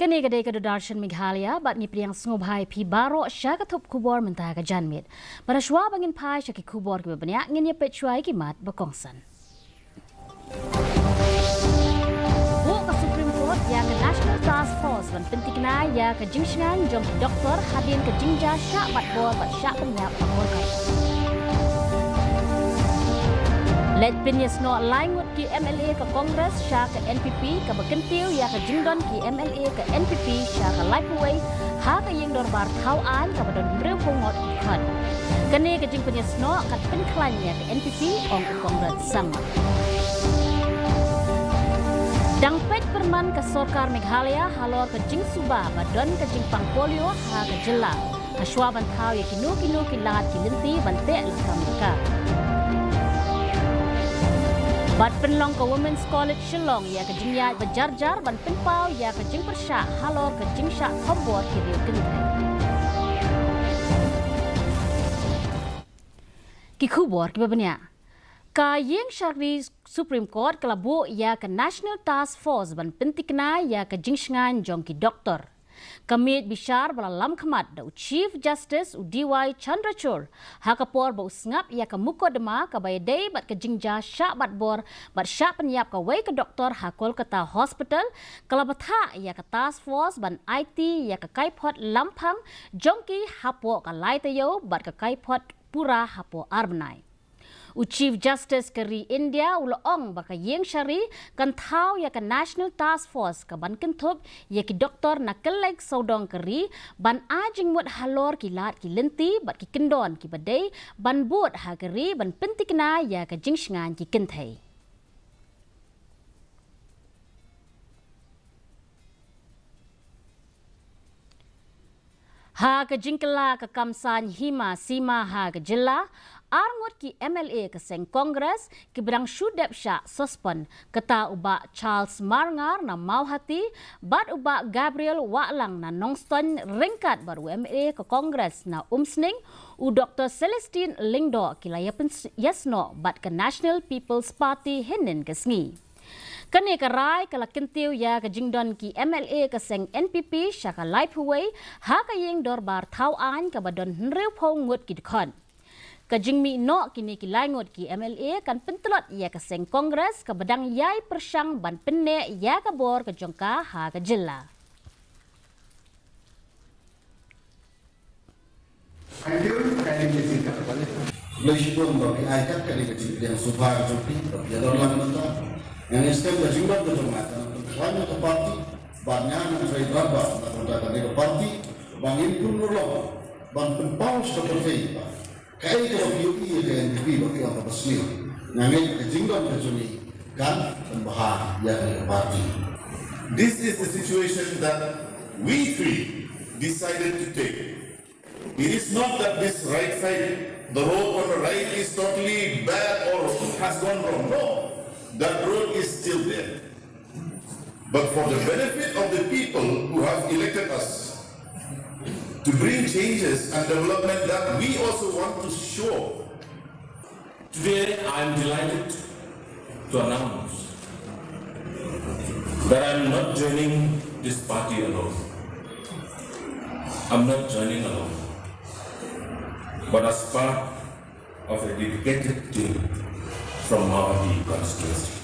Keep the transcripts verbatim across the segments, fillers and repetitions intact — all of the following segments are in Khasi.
Kane ka dei ka Doordarshan Meghalaya, bad ngi pdiang sngewbha ïa phi baroh sha ka thup khubor mynta ka janmiet. Bad hashwa ba ngin phai sha ki khubor kiba bniah, ngin ïa peit shuwa ïa ki mat ba kongsan. Buh ka Supreme Court ïa ka National Task Force ban pynthikna ïa ka jingshngaiñ jong ki doktor hadien ka jingjia shah batbor bad shah pynïap ka por ka. Leit pynïasnoh lai ngut ki M L A ka Congress sha ka N P P, kaba kyntiew ïa ka jingdon ki M L A ka N P P sha ka laiphew wei ha ka ïing dorbar thaw aiñ kaba don hynriewphew ngut ki dkhot. Kane ka jingpynïasnoh kan pynkhlaiñ ïa ka N P P, ong u Conrad Sangma. Dang peit pyrman ka sorkar Meghalaya halor ka jingsuba ba don ka jingpang polio ha ka jylla, hashwa ban thaw ïa kino kino ki lad ki lynti ban teh lakam ka. Bad pynlong ka Women's College Shillong ïa ka jingïaid ba jar jar ban pynpaw ïa ka jingpyrshah halor ka jingshah thombor ki riew kynthei. Ki khubor kiba bniah. Ka ïing shari Supreme Court ka la buh ïa ka National Task Force ban pynthikna ïa ka jingshngaiñ jong ki doktor. Ka miej bishar ba la lam khmat da u Chief Justice u D Y Chandrachud ha ka por ba u sngap ïa ka mukotduma kaba ïadei bad ka jingjia shah batbor bad shah pynïap kawei ka doktor ha Kolkata Hospital, ka la bthah ïa ka task force ban aiti ïa ka kaiphod lamphang jong ki hapoh ka lai taïew bad ka kaiphod pura hapoh ar bnai. U Chief Justice ka ri India u la ong ba ka ïing shari kan thaw ïa ka National Task Force kaban kynthup ïa ki doktor na kylleng sawdong ka ri ban ai jingmut halor ki lad ki lynti bad ki kyndon kiba dei ban bud ha ka ri ban pynthikna ïa ka jingshngaiñ ki kynthei. Ha ka jingkylla ka kam saiñ hima sima ha ka jylla, ar ngut ki M L A ka seng Congress kiba dang shu dep shah suspend, kata u Bah Charles Marngar na Mawhati bad u Bah Gabriel Wahlang na Nongstoiñ, ryngkat bad u M L A ka Congress na Umsning, u Doktor Celestine Lyngdoh, ki la ïa pyn-, ïasnoh bad ka National People's Party hynnin ka sngi. Kane ka rai ka la kyntiew ïa ka jingdon ki M L A ka seng N P P sha ka laiphew wei ha ka ïing dorbar thaw aiñ kaba don hynriewphew ngut ki dkhot. Ka jingmih noh kine ki lai ngut ki M L A kan pyntlot ïa ka seng Congress kaba dang ïai pyrshang ban pynneh ïa ka bor ka jong ka ha ka jylla. Thank you. Kindly be seated. Khublei shibun ba phi ai kat kane ka jingpdiang sngewbha ka jong phi ba phi ïa don lang mynta. Ngan ïa stem ka jingdon ka jong nga, ka nang pynkhlaiñ ka party, bad nga ngan trei bha bha na ka bynta kane ka party, ba ngin pynurlong ban pynpaw sha ka pyrthei ba kaei kaba phi ïohi ïa ka N P P ba phi ong kaba sniew. Nga ngeit ka jingdon ka jong ngi kan pynbha ïa kane ka party. This is the situation that we three decided to take. It is not that this right side, the road on the right is totally bad or has gone wrong. No, that road is still there. But for the benefit of the people who have elected us to bring changes and development that we also want to show. Today, I am delighted to announce that I am not joining this party alone. I'm not joining alone, but as part of a dedicated team from Mawhati constituency.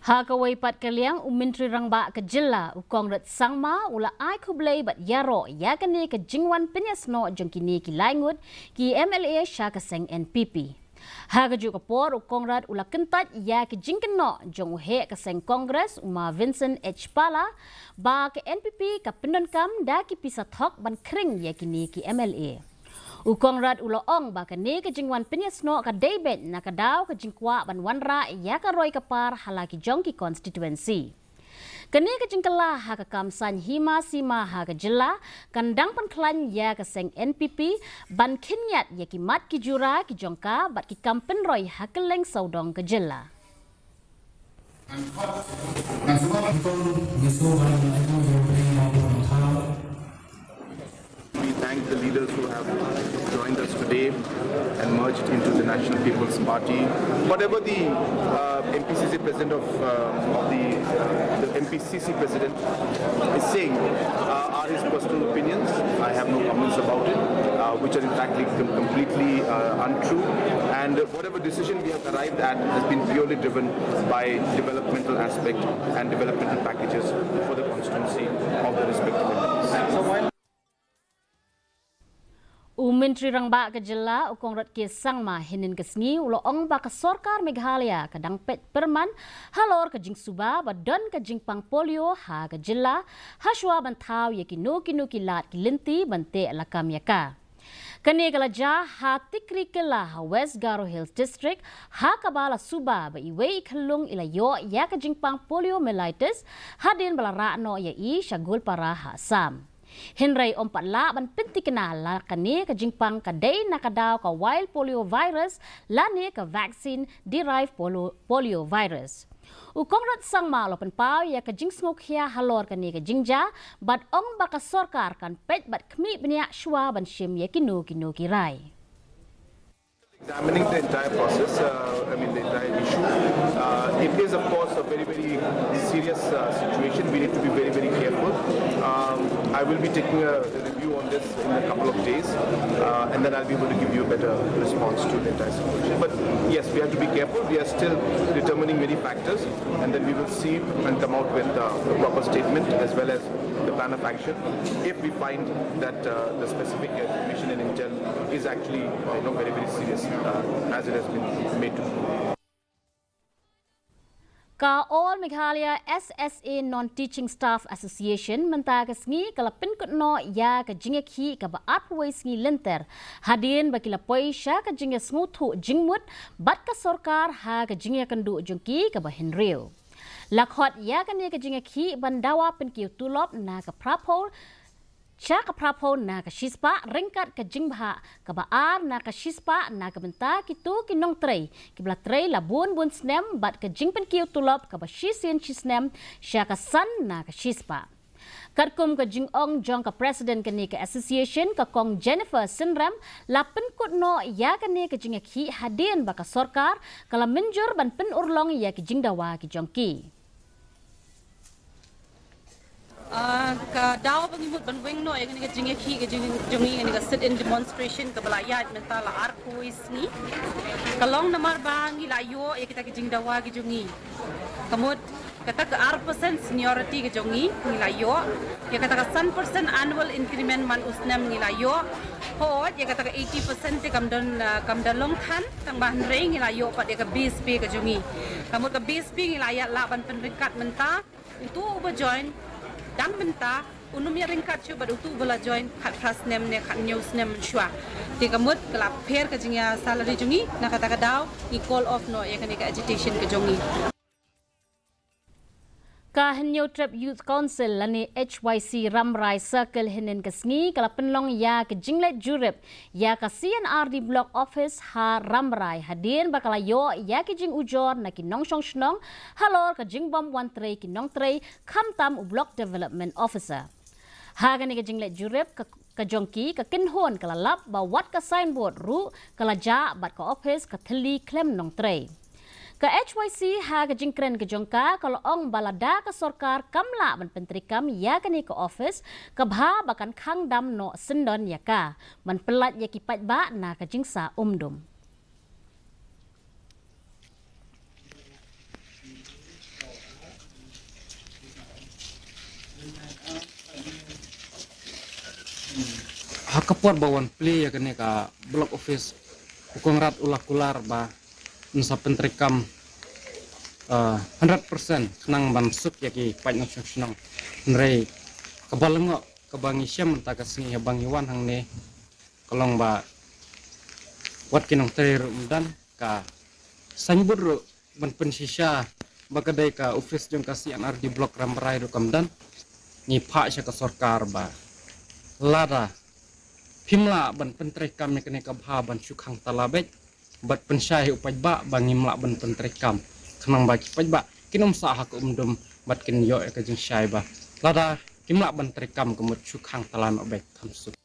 Ha kawei pat ka liang, u Myntri Rangbah ka jylla u Conrad Sangma u la ai khublei bad ïaroh ïa kane ka jingwan pynïasnoh jong kine ki lai ngut ki M L A sha ka seng N P P. Ha kajuh ka por, u Conrad u la kyntait ïa ki jingkynnoh jong u heh ka seng Congress, u Ma Vincent H Pala, ba ka N P P ka pyndonkam da ki pisa thok ban khring ïa kine ki M L A. U Conrad u la ong ba kane ka jingwan pynïasnoh ka dei beit na ka daw ka jingkwah ban wanrah ïa ka roi ka par ha la ki jong ki constituency. Kane ka jingkylla ha ka kam saiñ hima sima ha ka jylla kan dang pynkhlaiñ ïa ka seng N P P ban khynñiat ïa ki mat ki jura ki jong ka bad ki kam pynroi ha kylleng sawdong ka jylla. The leaders who have joined us today and merged into the National People's Party. Whatever the uh, M P C C president of, uh, of the, uh, the M P C C president is saying uh, are his personal opinions. I have no comments about it, uh, which are in fact com- completely uh, untrue. And whatever decision we have arrived at has been purely driven by developmental aspect and developmental packages for the constituency of the respective M Ps. U Myntri Rangbah ka Jylla u Conrad K Sangma hynnin ka sngi u la ong ba ka Sorkar Meghalaya ka dang peit pyrman halor ka jingsuba ba don ka jingpang polio ha ka Jylla, hashwa ban thaw ïa kino kino ki lad ki lynti ban teh lakam ïa ka. Kane ka la jia ha Tikrikylla ha West Garo Hills District, ha kaba la suba ba iwei i khyllung i la ïoh ïa ka jingpang poliomyelitis hadien ba la rah noh ïa i sha Goalpara ha Assam. Hynrei ym pat lah ban pynthikna la kane ka jingpang ka dei na ka daw ka wild polio virus lane ka vaccine derived polio, polio virus. U Conrad Sangma u la pynpaw ïa ka jingsngewkhia halor kane ka jingjia bad ong ba ka sorkar kan peit bad khmih bniah shuwa ban shim ïa kino kino ki rai. Examining the entire process, uh, I mean the entire issue. Uh, it is, of course, a very, very serious uh, situation. We need to be very, very careful. Um, I will be taking a review on this in a couple of days, uh, and then I'll be able to give you a better response to the entire situation. But yes, we have to be careful. We are still determining many factors, and then we will see and come out with uh, a proper statement as well as the plan of action if we find that uh, the specific information and intel is actually uh, you know, very, very serious uh, as it has been made to be. Ka All Meghalaya S S A Non-Teaching Staff Association mynta ka sngi ka la pynkut noh ïa ka jingïakhih kaba arphew wei sngi lynter hadien ba ki la poi sha ka jingïasngewthuh jingmut bad ka sorkar ha ka jingïakynduh jong ki kaba hynriew. La khot ïa kane ka jingïakhih ban dawa pynkiew tulop na ka phraphew sha ka phraphew na ka shispah ryngkat ka jingbhah kaba ar na ka shispah na ka bynta kito ki nongtrei kiba la trei la bun bun snem bad ka jingpynkiew tulop kaba shisien shisnem sha ka san na ka shispah. Katkum ka jingong jong ka president kane ka association ka Kong Jennifer Synrem la pynkut noh ïa kane ka jingïakhih hadien ba ka sorkar ka la mynjur ban pynurlong ïa ki jingdawa ki jong ki. Ah, ka daw ba ngi mut ban weng noh ïa kane ka jingïakhih ka jong ngi, kane ka sit-in demonstration kaba la ïaid mynta la arphew wei sngi. Ka long namar ba ngi la ïoh ïa kita ki jingdawa ki jong ngi. Ka mut kata ka ar percent seniority ka jong ngi ngi la ïoh. Ïa kata ka san percent annual increment man u snem ngi la ïoh. Hooid, ïa kata ka eighty percent te kam don, ah, kam da long than, tang ba hynrei ngi la ïoh pat ïa ka base pay ka jong ngi. Ka mut ka base pay ngi la ïaid lah ban pynryngkat mynta. Utu uba join dang mynta un ym ïaryngkat shuh bad utu uba la join khatphra snem ne khathynñiew snem mynshuwa. Te ka mut ka la pher ka jingïa salary jong ngi, na kata ka daw ngi call off noh ïa kane ka agitation ka jong ngi. Ka Hynñiewtrep Youth Council lane H Y C Rambrai Circle hynnin ka sngi ka la pynlong ïa ka jingleit jurip ïa ka C and R D Block Office ha Rambrai hadien ba ka la ïoh ïa ki jingujor na ki nongshong shnong halor ka jingbym wan trei ki nongtrei khamtam u Block Development Officer. Ha kane ka jingleit jurip ka, ka jong ki ka kynhun ka la lap ba wat ka signboard ruh ka la jah bad ka office ka thylli khlem nongtrei. Ka H Y C ha ka jingkren ka jong ka ka la ong ba lada ka sorkar kam lah ban pyntreikam ïa kane ka office ka bha ba kan khang dam noh syndon ïa ka ban pyllait ïa ki paidbah na ka jingsah um dum. Ha ka por ba wan plie ïa kane ka block office, u Conrad u la kular ba yn sa pyntreikam, ah, hundred percent khnang ban suk ïa ki paid nongshong shnong. Hynrei kaba lyngngoh kaba ngi shem mynta ka sngi haba ngi wan hangne ka long ba wat ki nongtrei ruh ym don, ka signboard ruh ban pynshisha ba ka dei ka office jong ka C and R D Block Rambrai ruh kam don. Ngi phah sha ka sorkar ba lada phim lah ban pyntreikam ïa kane ka bha ban shu khang tala beit bad pynshai u paidbah ba ngim lah ban pyntreikam khnang ba ki paidbah kin ym sah ha ka um dum bad kin ïoh ïa ka jingshai ba lada kim lah ban treikam ka mut shu khang tala noh beit, kham suk.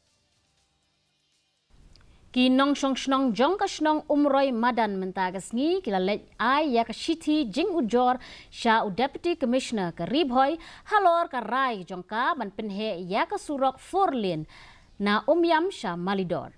Ki nongshong shnong jong ka shnong Umroi Madan mynta ka sngi ki la leit ai ïa ka shithi jingujor sha u Deputy Commissioner ka Ri Bhoi halor ka rai jong ka ban pynheh ïa ka surok four lane na Umiam sha Malidor.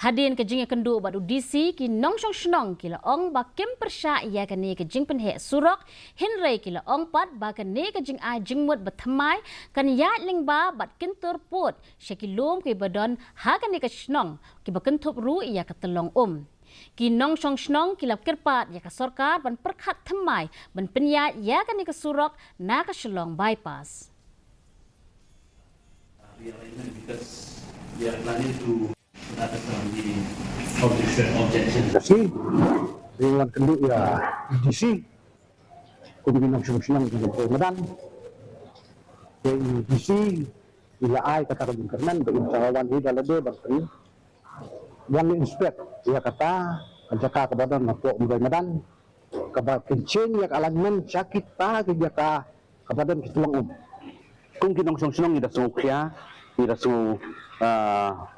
Hadien ka jingïakynduh bad u D C, ki nongshong shnong ki la ong ba kim pyrshah ïa kane ka jingpynheh surok, hynrei ki la ong pat ba kane ka jingai jingmut ba thymmai kan ïaid lyngba bad kyntur pud sha ki lum kiba don ha kane ka shnong kiba kynthup ruh ïa ka tyllong um. Ki nongshong shnong ki la kyrpad ïa ka sorkar ban pyrkhat thymmai ban pynïaid ïa kane ka surok na ka Shillong Bypass. We are planning to Ka sngi, ïa, D C, kum ki nongshong shnong jong ka Umroi Madan. Ïa, D C i la ai kata ka jingkyrmen ba in sa wan hi da lade ban pynwan inspect ïa kata ka jaka kaba don hapoh Umroi Madan, kaba kynchen ïa ka alignment sha kita ki jaka kaba don ki tyllong um. Kum ki nongshong shnong ngi da sngewkhia, ngi da sngew, ah,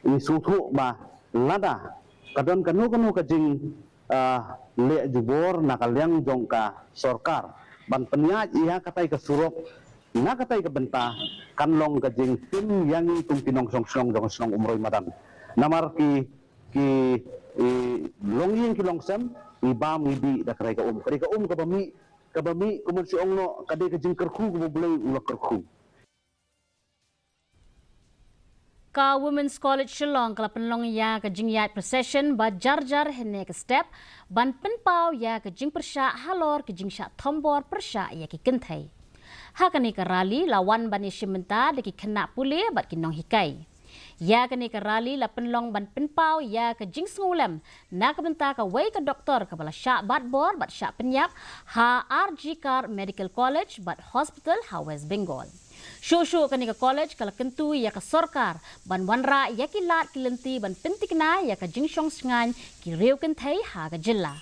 ngi sngewthuh ba lada ka don kano kano ka jing, ah, leh jubor na ka liang jong ka sorkar ban pynïaid ïa katai ka surok na katai ka bynta, kan long ka jingtim ïa ngi kum ki nongshong shnong jong ka shnong Umroi Madan. Namar ki, ki, i, longïing ki longsem, ngi bam ngi bih da ka rai ka um. Ka rai ka um kaba mih, kaba mih, kumno shu ong noh, ka dei ka jingkyrkhu kaba U Blei u la kyrkhu. Ka Women's College Shillong ka la pynlong ïa ka jingïaid procession ba jar jar hynne ka step ban pynpaw ïa ka jingpyrshah halor ka jingshah thombor pyrshah ïa ki kynthei. Ha kane ka rally la wan ban ïashim bynta da ki khynnah pule bad ki nonghikai. Ïa kane ka rally la pynlong ban pynpaw ïa ka jingsngewlem na ka bynta kawei ka doktor kaba la shah bat bor bad shah pynïap ha R G Kar Medical College bad Hospital ha West Bengal. Shuh shuh kane ka college ka la kyntu ïa ka sorkar ban wanrah ïa ki lad ki lynti ban pyntikna ïa ka jingshong shngaiñ ki riew kynthei ha ka jylla.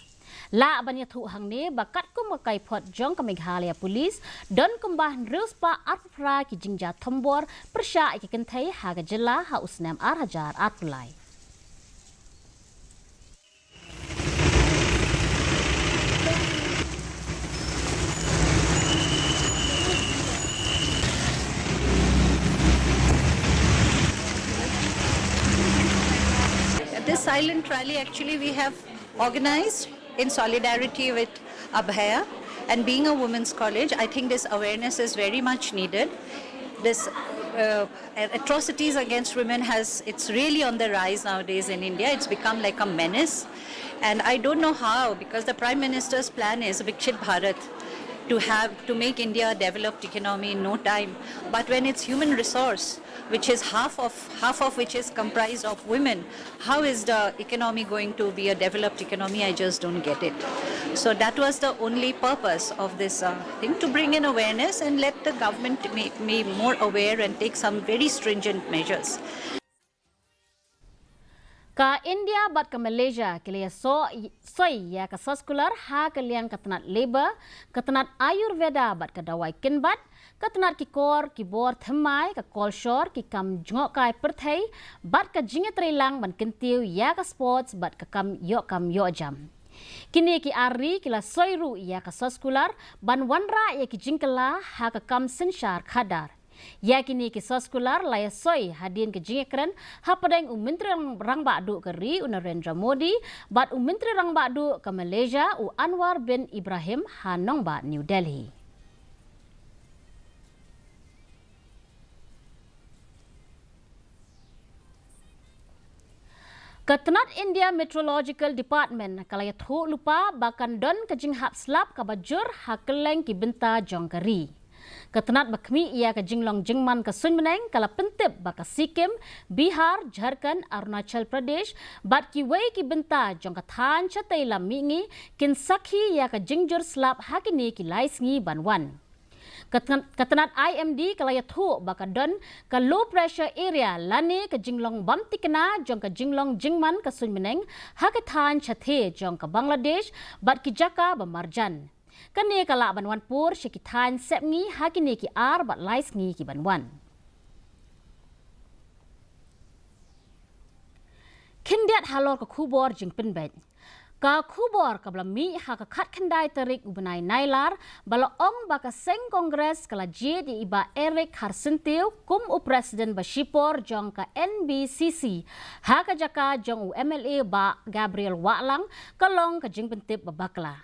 Lah ban ïathuh hangne ba katkum ka kaiphod jong ka Meghalaya Police, don kumba hynriew spah arphew phra ki jingjia thombor pyrshah ïa ki kynthei ha ka jylla ha u snem ar hajar arphew lai. This silent rally, actually, we have organized in solidarity with Abhaya, and being a women's college, I think this awareness is very much needed. This, uh, atrocities against women has, it's really on the rise nowadays in India. It's become like a menace. And I don't know how, because the Prime Minister's plan is Viksit Bharat, to have, to make India a developed economy in no time. But when it's human resource, which is half of, half of which is comprised of women, how is the economy going to be a developed economy? I just don't get it. So that was the only purpose of this, uh, thing, to bring in awareness and let the government be, be more aware and take some very stringent measures. Ka India bad ka Malaysia ki la ïa so-, soi ïa ka soskular ha ka liang ka tnat labour, ka tnat Ayurveda bad ka dawai kynbat, ka tnat ki kor ki bor thymmai, ka kolshor, ki kam jngohkai pyrthei, bad ka jingïatreilang ban kyntiew ïa ka sports bad ka kam ïoh kam ïoh jam. Kine ki ar ri ki la soi ruh ïa ka soskular ban wanrah ïa ki jingkylla ha ka kam synshar khadar. Ïa kine ki soskular la ïa soi hadien ka jingïakren hapdeng u Myntri Rang-, Rangbah Duh ka ri u Narendra Modi bad u Myntri Rangbah Duh ka Malaysia u Anwar bin Ibrahim ha nongbah New Delhi. Ka tnat India Meteorological Department ka la ïathuh lypa ba kan don ka jinghap slap kaba jur ha kylleng ki bynta jong ka ri. Ka tnat ba khmih ïa ka jinglong jingman ka suiñ bneng ka la pyntip ba ka Sikkim, Bihar, Jharkhand, Arunachal Pradesh bad kiwei ki bynta jong ka thaiñ shatei lam mihngi kin sakhi ïa ka jingjur slap ha kine ki lai sngi ban wan. Ka tnat, ka tnat I M D ka la ïathuh ba ka don ka low pressure area lane ka jinglong bym thikna jong ka jinglong jingman ka suiñ bneng ha ka thaiñ shathie jong ka Bangladesh bad ki jaka ba marjan. Kane ka lah ban wan pur sha ki thaiñ sepngi ha kine ki ar bad lai sngi ki ban wan. Khyndiat halor ka khubor jingpynbeit. Ka khubor kaba la mih ha ka khatkhyndai tarik u bnai Nailar ba la ong ba ka seng Congress ka la jied ïa i Bah Eric Kharsyntiew kum u President ba shipor jong ka N B C C ha ka jaka jong u M L A Bah Gabriel Wahlang, ka long ka jingpyntip ba bakla.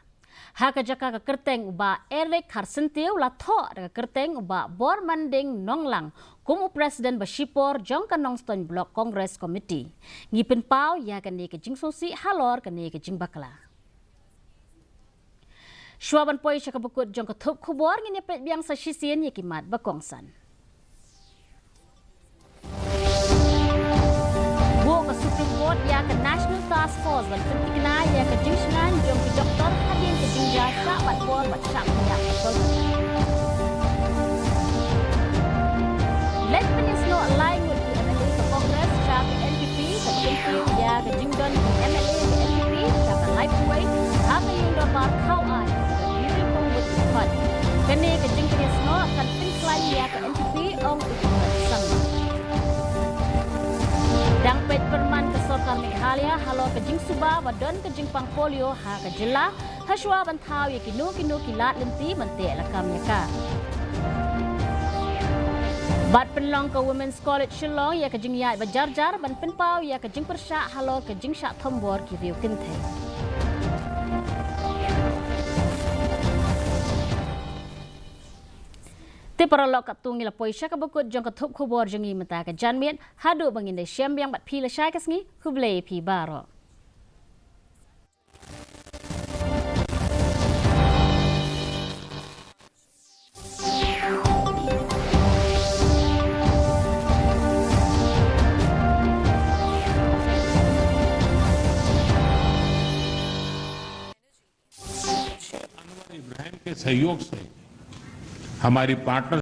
Ha ka jaka ka kyrteng u Bah Eric Kharsyntiew la thoh da ka kyrteng u Bah Bormanding Nonglang kum u President ba shipor jong ka Nongstoiñ Block Congress Committee. Ngi pynpaw ïa kane ka jingsngewsih halor kane ka jingbakla. Shuwa ban poi sha kaba kut jong ka thup khubor, ngin ïa peit biang sa shisien ïa ki mat ba kongsan. Buh ka Supreme Court ïa ka National Task Force ban pynthikna ïa ka jingshngaiñ jong ki doktor hadien ka jingjia shah bat bor bad shah pynïap ka Kolkata. Leit pynïasnoh lai ngut ki M L A ka Congress sha ka N P P kaba kyntiew ïa ka jingdon ki M L A ka N P P sha ka laiphew wei ha ka ïing dorbar thaw aiñ kaba dei ryngkong bad ki khot. Kane ka jingpynïasnoh kan pynkhlaiñ ïa ka N P P, ong u Conrad Sangma. Dang peit pyrman ka sorkar Meghalaya halor ka jingsuba ba don ka jingpang polio ha ka jylla, ha shuwa ban thaw ïa kino kino ki lad lynti ban teh lakam ïa ka. Bad pynlong ka Women's College Shillong ïa ka jingïaid ba jar jar ban pynpaw ïa ka jingpyrshah halor ka jingshah thombor ki riew kynthei. Te paralok, katto ngi la poi sha kaba kut jong ka thup khubor jong ngi mynta ka janmiet. Haduh ba ngin ïashem biang bad phi lashai ka sngi, khublei ïa phi baroh. अनवर इब्राहिम के सहयोग से हमारी पार्टनर